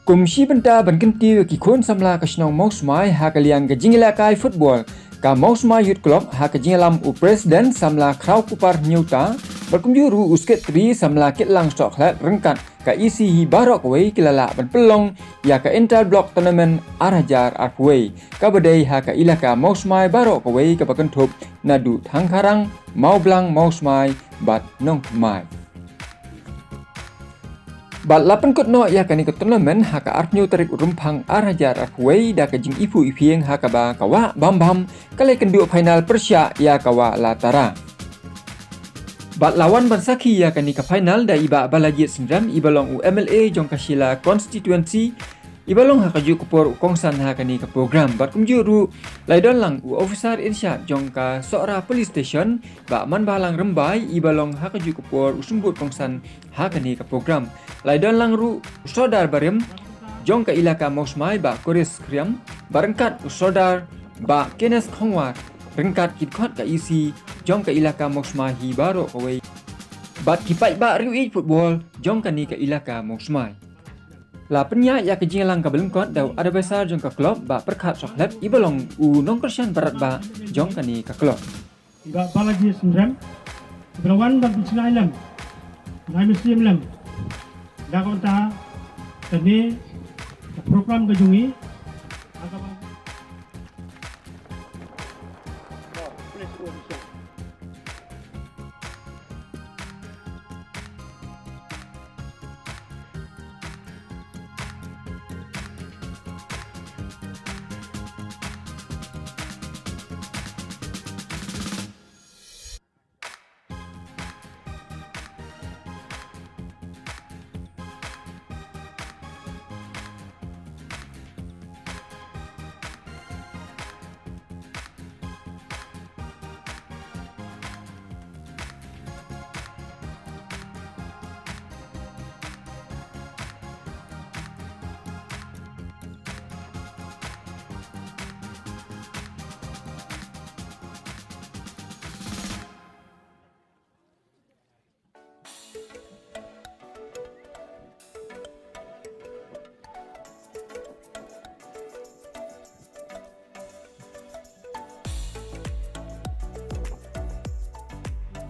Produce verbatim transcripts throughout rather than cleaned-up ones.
Kum shi bynta ban kyntiew ïa ki khun samla ka shnong Mawsmai ha ka liang ka jingïalehkai football, ka Mawsmai Youth Club ha ka jingïalam u President samla Khrawkupar Hynñiewta bad kumjuh ruh u Secretary samla Kitlang Sohkhlet ryngkat ka E C hi baroh kawei ki la lah ban pynlong ïa ka Inter Block Tournament ar hajar arphew wei kaba dei ha ka ilaka Mawsmai baroh kawei kaba kynthup naduh Thangkharang, Mawblang, Mawsmai bad Nongthymmai. Bad la pynkut noh ïa kane ka tournament ha ka arphew tarik u Rymphang ar hajar arphew wei da ka jingiphuh iphieng ha kaba ka Wah Bambam ka la ïakynduh final pyrshah ïa ka Wah Latara. Bad la wan ban sakhi ïa kane ka final da i Bah Balajied Synrem iba long u M L A jong ka Shilla Constituency, iba long ha kajuh ka por u kongsan ha kane ka program. Bad kumjuh ruh la ïadon lang u officer in charge jong ka Sohra Police Station, Bah Manbhalang Rymbai, iba long ha kajuh ka por u symbud kongsan ha kane ka program. La ïadon lang ruh u Sordar barim jong ka ilaka Mawsmai, Bah Koris Khriam, bad ryngkat u Sordar Bah Kenneth Khongwar ryngkat ki dkhot ka E C jong ka ilaka Mawsmai hi baroh kawei bad ki paidbah riewieid football jong kane ka ilaka Mawsmai. La pynïaid ïa ka jingïalang kaba lyngkot da u adviser jong ka club, Bah Pyrkhat Sohkhlet, iba long u nongkyrshan baratbah jong kane ka club. I Bah Balajied Synrem, iba la wan ban pynshai lem, ban ai mynsiem lem da ka bynta kane ka program ka jong ngi.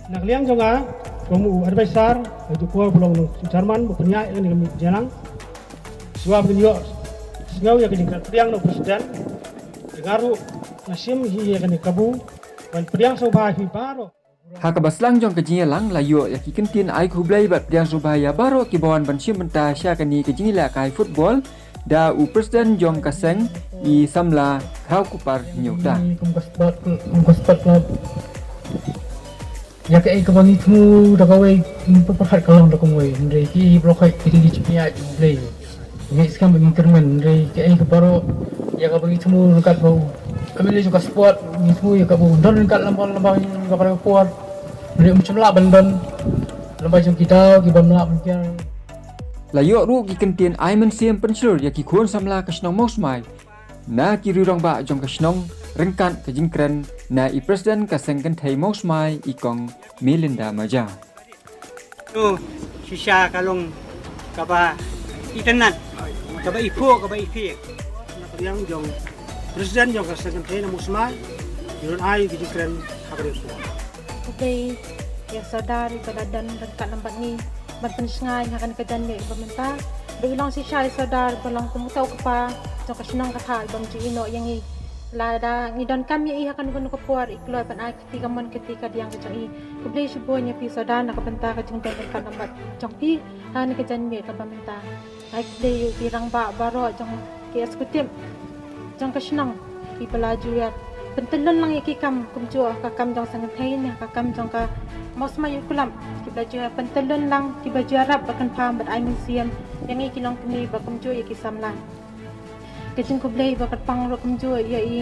Na ka liang jong nga, kum u adviser, ha kajuh ka por ba long u chairman, ba pynïaid ïa kane ka jingïalang. Shuwa ban ïoh sngew ïa ka jingkren pdiang na u president, nga ruh nga shim hi ïa kane ka kabu ban pdiang sngewbha ïa phi baroh. Ha kaba sdang jong ka jingïalang la ïoh ïa ki kyntien ai khublei bad pdiang sngewbha ïa baroh kiba wan ban shim bynta sha kane ka jingïalehkai football da u president jong ka seng, i samla Khrawkupar Hynñiewta. Kum ka sport, kum ka sport club. Ïa kaei kaba ngi thmu da kawei, ngi pyrkhat ka long da kawei. Hynrei ki briew ki dei ki pynïaid jong U Blei. Ngi skhem ba ngin kyrmen, hynrei kaei ka baroh ïa kaba ngi thmu ryngkat bad u M L A jong ka sport, ngi thmu ïa kaba u don ryngkat lem bad lem bad ngi ka baroh ka por. Hynrei um shym lah ban don lem bad jong ki daw kiba ym lah ban kiar. La ïoh ruh ki kyntien ai mynsiem pynshlur ïa ki khun samla ka shnong Mawsmai na ki riew rangbah jong ka shnong ryngkat ka jingkren na i president ka seng kynthei Mawsmai, i Kong Melinda Maja. To, shisha ka long kaba itynnad, kaba iphuh, kaba iphieng. Na ka liang jong president jong ka seng kynthei na Mawsmai, ngi don ai ki jingkren ha ka dei. Khublei ïa Sordar iba la don ryngkat lem bad ngi ban pynshngaiñ ha kane ka janmiet kaba mynta. Ba i long shisha i Sordar ba long kum uta u kpa jong ka shnong ka thaw iba ym ju ïehnoh ïa ngi. Lada ngi donkam ïa i ha kano kano ka por, i kloi ban ai kti kamon kti kadiang ka jong i. Khublei shibun ïa phi Sordar na ka bynta ka jingdon ryngkat lem bad jong phi ha kane ka janmiet kaba mynta. Ai khublei ïa ki rangbah baroh jong ki executive jong ka shnong kiba la ju ïa pyntyllun lang ïa ki kam kumjuh ka kam jong seng kynthei ne ka kam jong ka Mawsmai Youth Club, kiba la ju ïa pyntyllun lang, kiba ju ïarap bad kynpham bad ai mynsiem ïa ngi ki longkmie bad kumjuh ïa ki samla. Ka jingkhublei ba kyrpang ruh kumjuh ïa i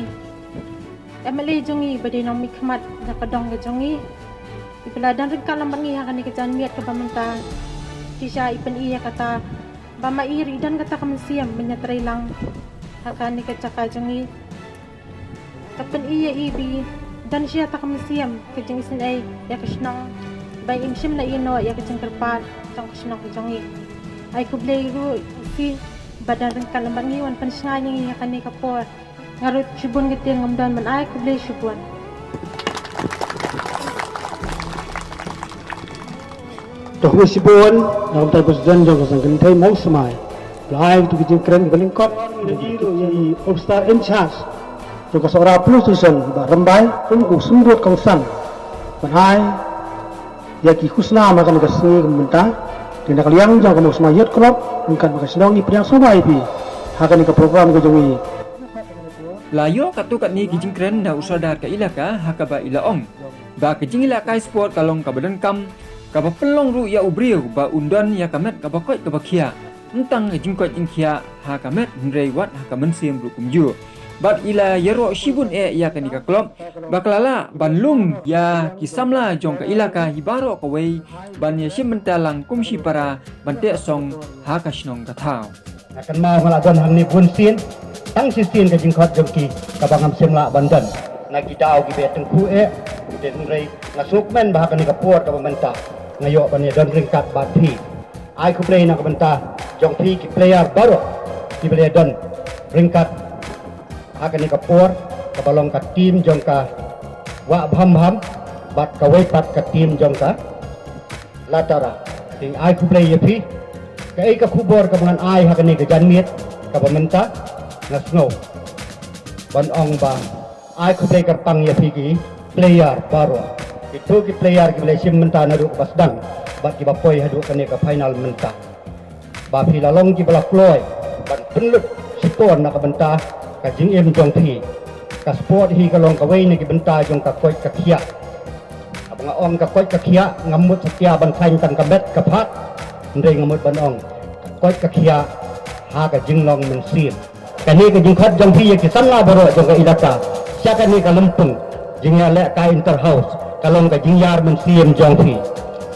M L A jong ngi ba dei nongmihkhmat na ka dong ka jong ngi, iba la don ryngkat lem bad ngi ha kane ka janmiet kaba mynta. Shisha i pyni ïa kata ba ma i ruh i don kata ka mynsiem ban ïatrei lang ha kane ka jaka jong ngi. Ka pyni ïa i ba i don shisha kata ka mynsiem ka jingisynei ïa ka shnong, ba im shym la ïehnoh ïa ka jingkyrpad jong ka shnong ka jong ngi. Ai khublei ruh ïa phi Ba dang ryngkat lem bad ngi wan pynshngaiñ ïa ngi ha kane ka por. Nga ruh shibun ka ktien ngam don ban ai, khublei shibun. Toh, khublei shibun na ka bynta i President jong ka Seng Kynthei Mawsmai. La ai ïa ki jingkren kiba lyngkot na i ruh ïa i Officer in Charge jong ka Sohra Police Station Bah Rymbai kum u symbud kongsan ban ai ïa ki khusnam ha kane ka sngi ka mynta. Te na ka liang jong ka Mawsmai Youth Club ryngkat bad ka shnong ngi pdiang sngewbha ïa phi ha kane ka program ka jong ngi. La ïoh katto katne ki jingkren na u Sordar ka ilaka ha kaba i la ong ba ka jingïalehkai sport ka long kaba donkam, kaba pynlong ruh ïa u briew ba un don ïa ka met kaba koit kaba khiah. Ym tang ka jingkoit jingkhiah ha ka met hynrei wat ha ka mynsiem ruh kumjuh. Bad i la ïaroh shibun eh ïa kane ka club ba ka la lah ban lum ïa ki samla jong ka ilaka hi baroh kawei ban ïashim bynta lang kum shipara ban teh song ha ka shnong ka thaw. Nga kynmaw nga la don hangne bun sien, tang shisien ka jingkhot jong ki kaba ngam shym lah ban don na ki daw kiba tyngkhuh eh. Te hynrei nga sngewkmen ba ha kane ka por kaba mynta nga ïoh ban ïadon ryngkat bad phi. Ai khublei na ka bynta jong phi ki player baroh kiba la ïadon ryngkat ha kane ka por, kaba long ka team jong ka Wah Bham Bham bad kawei pat ka team jong ka Latara. Te ai khublei ïa phi. Kaei ka khubor kaba ngan ai ha kane ka janmiet kaba mynta, nga sngew ban ong ba ai khublei kyrpang ïa phi ki player baroh. Kito ki player kiba la shim bynta naduh kaba sdang bad kiba poi haduh kane ka final mynta. Ba phi la long kiba la kloi ban pynlut shipor na ka bynta ka jingim jong phi. Ka sport hi ka long kawei na ki bynta jong ka koit ka khiah. Haba nga ong ka koit ka khiah, ngam mut satia ban khlaiñ tang ka met ka phad, hynrei nga mut ban ong ka koit ka khiah ha ka jinglong mynsiem. Kane ka jingkhot jong phi ïa ki samla baroh jong ka ilaka sha kane ka lympung jingïalehkai inter house ka long ka jingïar mynsiem jong phi.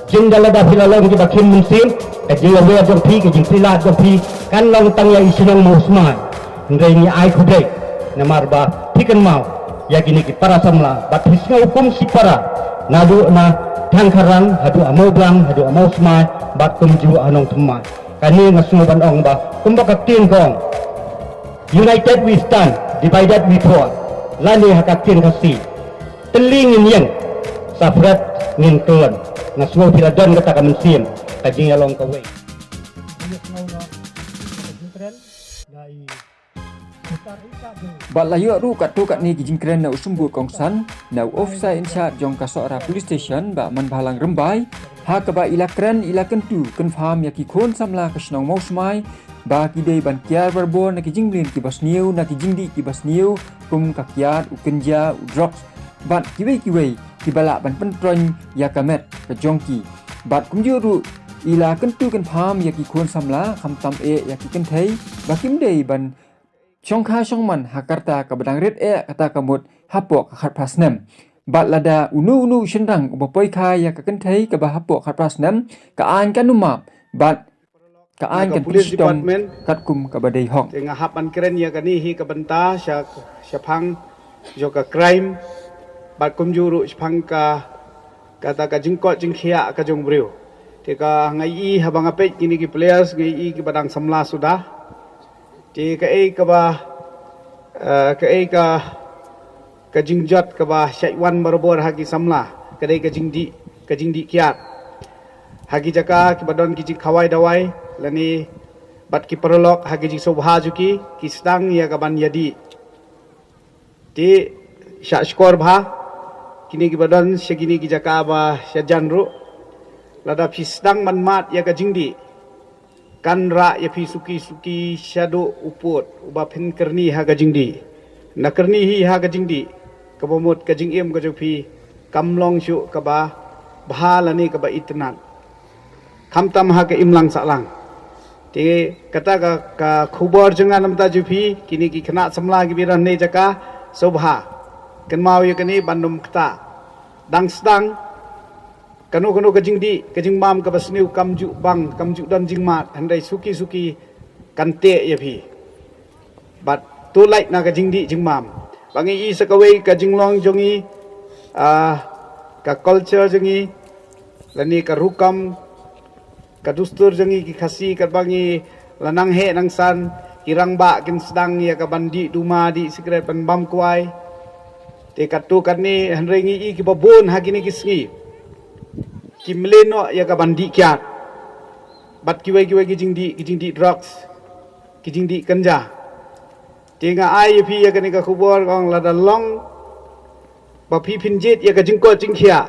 Jin da lada phi la long kiba khim mynsiem, ka jingïawer jong phi, ka jingpyllait jong phi kan long tang ïa i shnong Mawsmai. Hynrei ngi ai khublei namar ba phi kynmaw ïa kine ki para samla bad phi sngew kum shipara, naduh na Thangkharang haduh ha Mawblang haduh ha Mawsmai bad kumjuh ha Nongthymmai. Kane nga sngew ban ong ba kumba ka ktien ka ong, united we stand, divided we fall. Lane ha ka ktien Khasi, tylli ngin ïeng, separate ngin kyllon. Nga sngew phi la don kata ka mynsiem ka jingïalong kawei. Bad la ïoh ruh katto katne ki jingkren na u symbud kongsan, na u officer in charge jong ka Sohra Police Station Bah Manbhalang Rymbai, ha kaba i la kren, i la kyntu kynpham ïa ki khun samla ka shnong Mawsmai ba ki dei ban kiar barabor na ki jingmlien kiba sniew, na ki jingdih kiba sniew kum ka kiad, u kynja, u drugs bad kiwei kiwei kiba lah ban pyntroiñ ïa ka met ka jong ki. Bad kumjuh ruh i la kyntu kynpham ïa ki khun samla, khamtam eh ïa ki kynthei, ba kim dei ban shongkha shongman ha ka rta kaba dang rit eh kata ka mut hapoh ka khatphra snem. Bad lada uno uno u shynrang uba poi kha ïa ka kynthei kaba hapoh khatphra snem, ka aiñ kan ym map bad ka aiñ kan pynshitom katkum kaba dei hok. Te nga hap ban kren ïa kane hi ka bynta sha, shaphang jong ka crime bad kumjuh ruh shaphang ka, kata ka jingkoit jingkhiah ka jong u briew. Te ka nga ïohi haba nga peit kine ki players nga ïohi kiba dang samla suda. Te kaei kaba, eh, kaei ka, ka jingjot kaba shait wan barabor ha ki samla ka dei ka jingdih, ka jingdih kiad. Ha ki jaka kiba don ki jingkhawai dawai lane bad ki paralok ha ki jingsngewbha jong ki, ki sdang ïa ka ban ïadih. Te shah shkor bha kine kiba don sha kine ki jaka ba sha jan ruh. Lada phi sdang ban mad ïa ka jingdih, kan rah ïa phi suki suki shaduh u pud uba phin kyrni ha ka jingdih. Na kyrni hi ha ka jingdih, kaba mut ka jingim ka jong phi kam long shuh kaba bha lane kaba itynnad, khamtam ha ka imlang sahlang. Te kata ka, ka khubor jong nga na ka bynta jong phi, kine ki khynnah samla kiba don hangne jaka, sngewbha kynmaw ïa kane ban ym ktah. Dang sdang kano kano ka jingdih ka jingmam kaba sniew kam ju bang, kam ju don jingmad, hynrei suki suki kan teh ïa phi. Bad to lait na ka jingdih jingmam. Ba ngi ïohi sa kawei ka jinglong jong ngi, ah, ka culture jong ngi lane ka rukom, ka dustur jong ngi ki Khasi, katba ngi La nang heh nang san, ki rangbah kin sdang ïa ka ban dih duma, dih sikret, ban bam kwai. Te katto katne, hynrei ngi i kiba bun ha kine ki sngi ki mlien noh ïa ka ban dih kiad bad kiwei kiwei ki jingdih, ki jingdih drugs, ki jingdih kynja. Te nga ai ïa phi ïa kane ka khubor, kong, lada long ba phi phin jied ïa ka jingkoit jingkhiah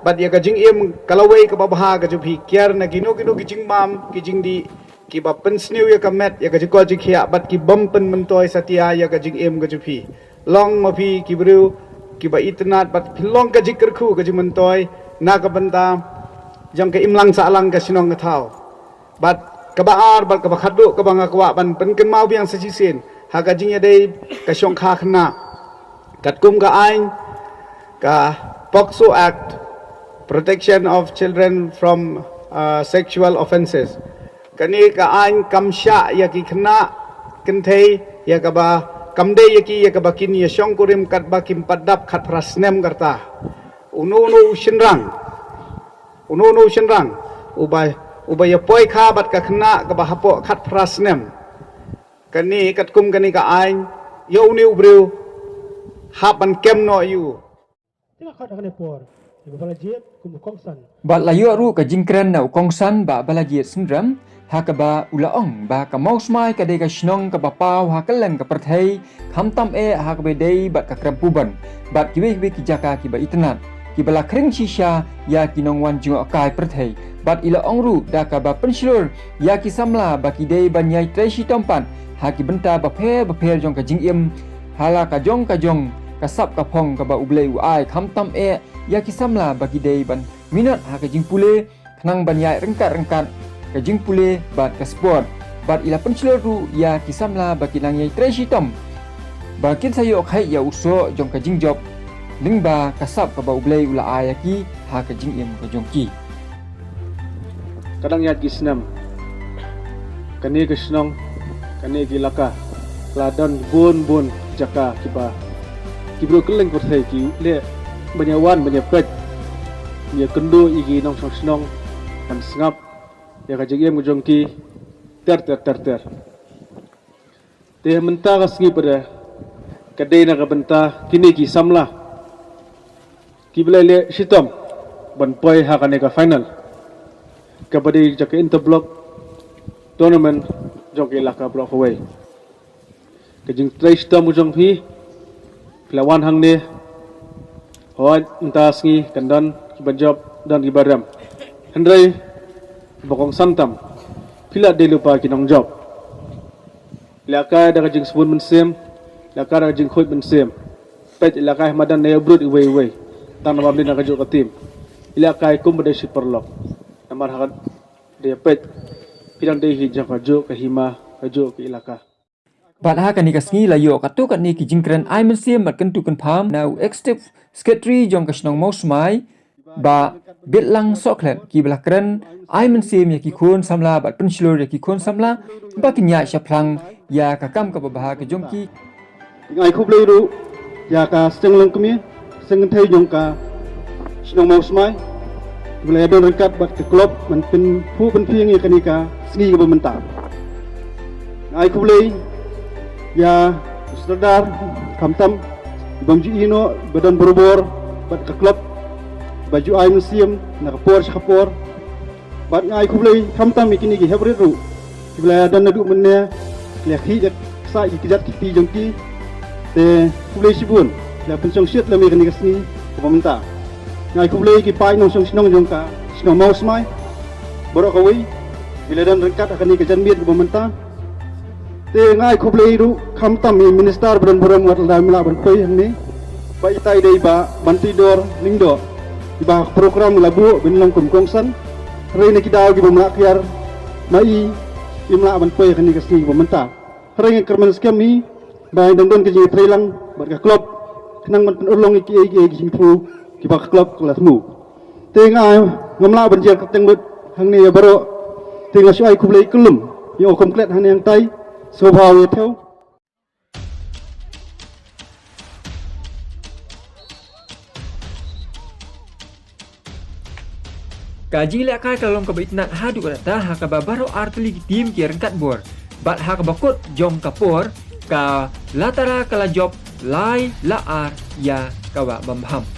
bad ïa ka jingim ka lawei kaba bha ka jong phi, kiar na kino kino ki jingbam, ki jingdih, kiba pynsniew ïa ka met, ïa ka jingkoit jingkhiah bad ki bym pynmyntoi satia ïa ka jingim ka jong phi. Long ma phi ki briew kiba itynnad bad phin long ka jingkyrkhu, ka jingmyntoi na ka bynta jong ka imlang sahlang ka shnong ka thaw. Bad kaba ar bad kaba khatduh kaba nga kwah ban pynkynmaw biang sa shisien ha ka jingïadei ka shongkha khynnah, katkum ka aiñ ka POCSO Act, Protection of Children from, uh, Sexual Offences. Kane ka aiñ kam shah ïa ki khynnah kynthei ïa kaba, kam dei ïa ki ïa kaba kin ïa shongkurim katba kim pat dap khatphra snem ka rta. Uno uno u shynrang, uno uno u shynrang uba, uba ïa poi kha bad ka khynnah kaba hapoh khatphra snem, kane, katkum kane ka aiñ, ïa une u briew hap ban kem noh ïa u. Te nga khot ha kane por ïa u Balajied kum u kongsan. Bad la ïoh ruh ka jingkren na u kongsan Bah Balajied Synrem, ha kaba u la ong ba ka Mawsmai ka dei ka shnong kaba paw ha kylleng ka pyrthei, khamtam eh ha kaba dei bad ka Krempubon bad kiwei kiwei ki jaka kiba itynnad, kiba la khring shisha ïa ki nongwan jngohkai pyrthei. Bad i la ong ruh da kaba pynshlur ïa ki samla ba ki dei ban ïai trei shitom pat ha ki bynta bapher bapher jong ka jingim, ha la ka jong ka jong ka sap ka phong kaba U Blei u ai, khamtam eh ïa ki samla ba ki dei ban minot ha ka jingpule, khnang ban ïaid ryngkat ryngkat ka jingpule bad ka sport. Bad i la pynshlur ruh ïa ki samla ba ki nang ïai trei shitom ba kin sa ïoh kheit ïa u soh jong ka jingjop lyngba ka sap kaba U Blei u la ai ïa ki ha ka jingim ka jong ki. Ka dang ïaid ki snem, kane ka shnong, kane ka ilaka la don bun bun jaka kiba, ki briew kylleng pyrthei ki leh ban ïa wan ban ïa peit, ïa kynduh ïa ki nongshong shnong ban sngap ïa ka jingim ka jong ki ter ter ter ter. Te mynta ka sngi pat ka dei na ka bynta kine ki samla kiba la leh shitom ban poi ha kane ka final kaba dei jong ka inter block tournament jong ka ilaka block kawei. Ka jingtrei shitom ka jong phi, phi la wan hangne, hooid mynta sngi kan don kiba jop, don kiba rem. Hynrei ba kongsan tam, phi la dei lypa ki nongjop. Ïalehkai da ka jingsbun mynsiem, ïalehkai da ka jingkhuid mynsiem. Peit, ïalehkai madan na ïa brut iwei iwei. Tang namar ba mlien na kajuh ka team. Ïalehkai kumba dei shi paralok. Namar ha ka dei peit, phi dang dei hi jong kajuh ka hima, kajuh ka ïalehkai. Bad ha kane ka sngi la ïoh katto katne ki jingkren ai mynsiem bad kyntu kynpham na u Executive Secretary jong ka shnong Mawsmai, Bah Bitlang Sohkhlet, kiba la kren ai mynsiem ïa ki khun samla bad pynshlur ïa ki khun samla ba kin ïaid shaphrang ïa ka kam kaba bha ka jong ki. Nga ai khublei ruh ïa ka seng longkmie, seng kynthei jong ka shnong Mawsmai, kiba la ïadon ryngkat bad ka club ban pynphuh pynphieng ïa kane ka sngi kaba mynta. Nga ai khublei ïa u Sardar khamtam, ibym ju ïehnoh, ba don barabor bad ka club, ba ju ai mynsiem na ka por sha ka por. Bad nga ai khublei khamtam ïa kine ki hep rit ruh kiba la ïadon naduh mynne, ki la khih da ka sait ki kjat ki kti jong ki. Te khublei shibun, ki la pynshongshit lem ïa kane ka sngi kaba mynta. Nga ai khublei ïa ki paid nongshong shnong jong ka shnong Mawsmai baroh kawei, kiba la don ryngkat ha kane ka janmiet kaba mynta. Te nga ai khublei ruh khamtam ïa i minister ba don burom wat la dei ym lah ban poi hangne, ba itai dei Bah Banteidor Lyngdoh, iba ha ka program la buh ban long kum kongsan. Hynrei na ki daw kiba ym lah kiar, ma i im lah ban poi ha kane ka sngi kaba mynta. Hynrei nga kyrmen skhem hi ba ngin dang don ka jingïatreilang bad ka club, khnang ban pynurlong ïa kiei kiei ki jingthmu kiba ka club ka la thmu. Te nga ngam lah ban jer kyrteng bad hangne ïa baroh. Te nga shu ai khublei kyllum ïa u kham klet hangne hangtai, sngewbha ïa thew. Ka jinglehkai ka la long kaba itynnad haduh katta ha kaba baroh artylli ki tim ki ryngkat bor. Bad ha kaba kut jong ka por ka Latara ka la jop lai la ar ïa ka Wah Bambham.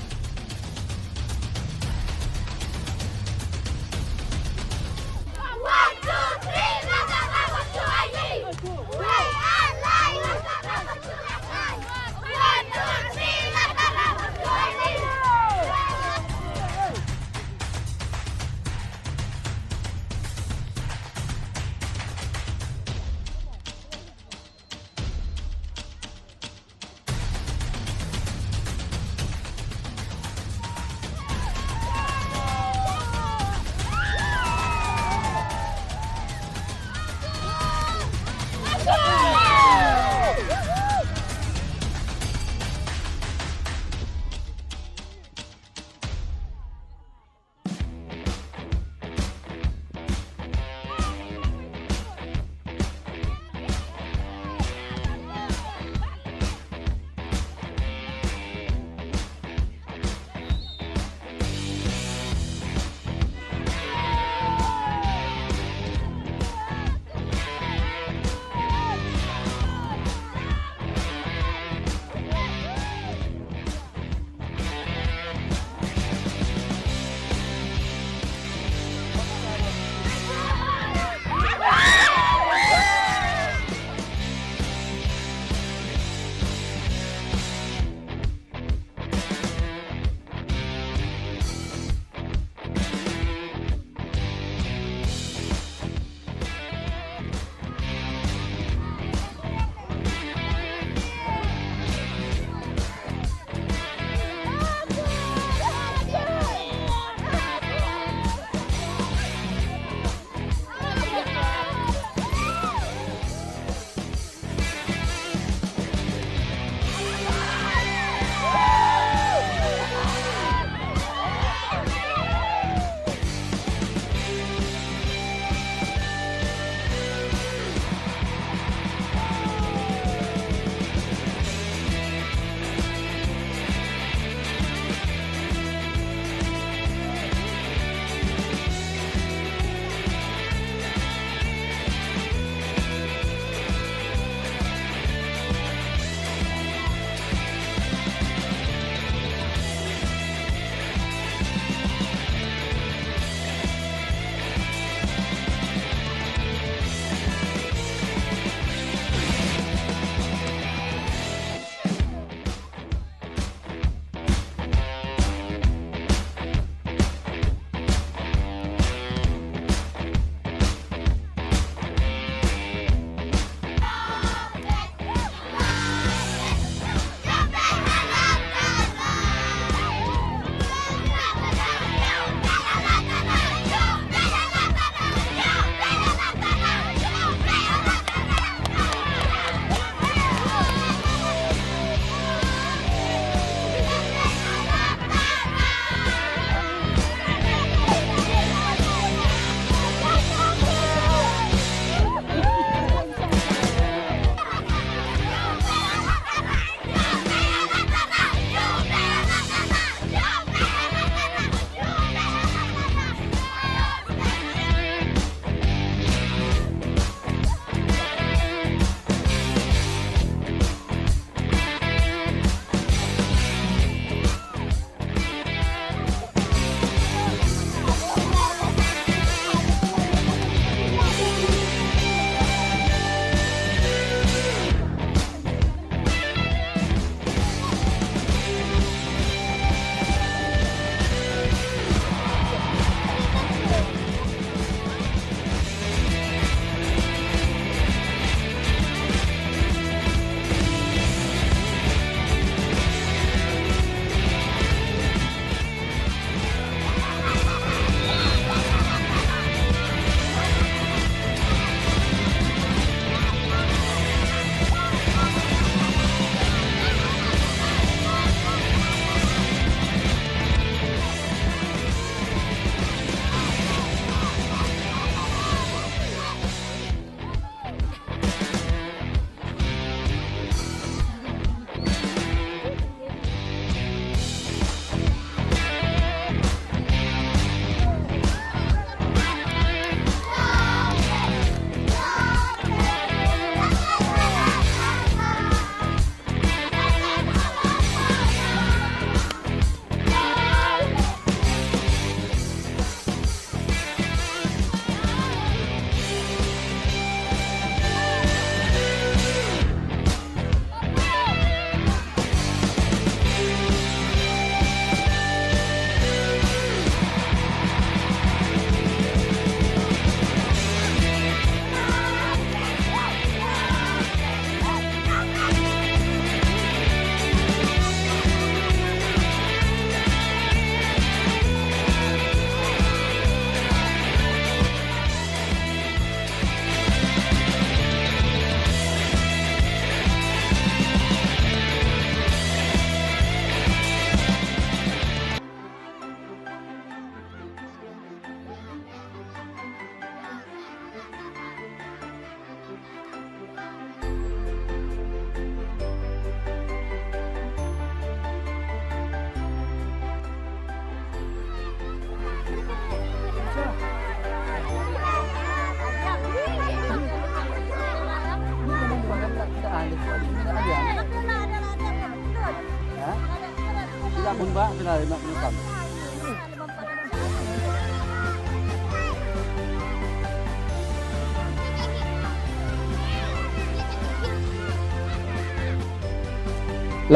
La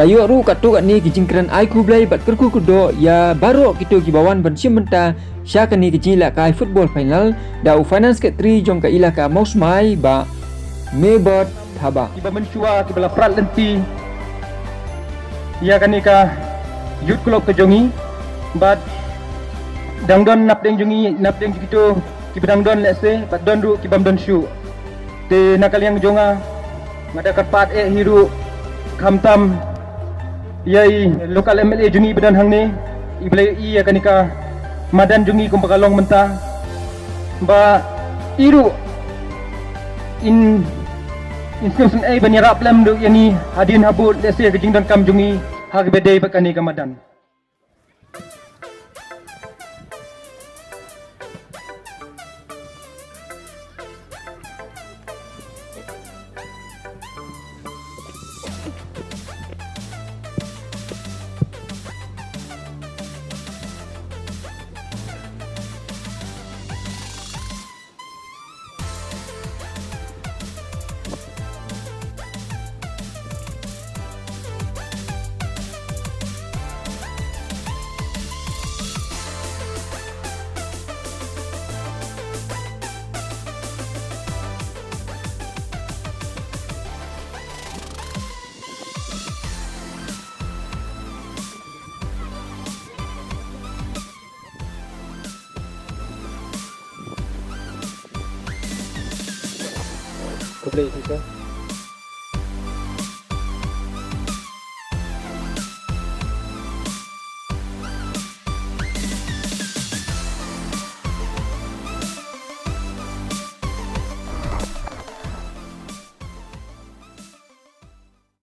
ïoh ruh katto katne ki jingkren ai khublei bad kyrkhu kyrdoh ïa baroh kito kiba wan ban shim bynta sha kane ka jingïalehkai football final da u Finance Secretary jong ka Elaka Mawsmai, Bah Mebot Haba. Kiba mynshuwa kiba la prat lynti ïa kane ka youth club ka jong ngi, bad dang don napdeng jong ngi, napdeng jong kito kiba dang don lehse, bad don ruh kibym don shuh. Te na ka liang jong nga, nga da kyrpad eh hi ruh, khamtam ïa i local M L A jong ngi ba don hangne, iba la ïohi ïa kane ka madan jong ngi kumba ka long mynta, ba i ruh in, in sngewsynei ban ïarap lem ruh ïa ngi hadien habud lehse ka jingdonkam jong ngi ha kaba dei bad kane ka madan. Khublei shibun.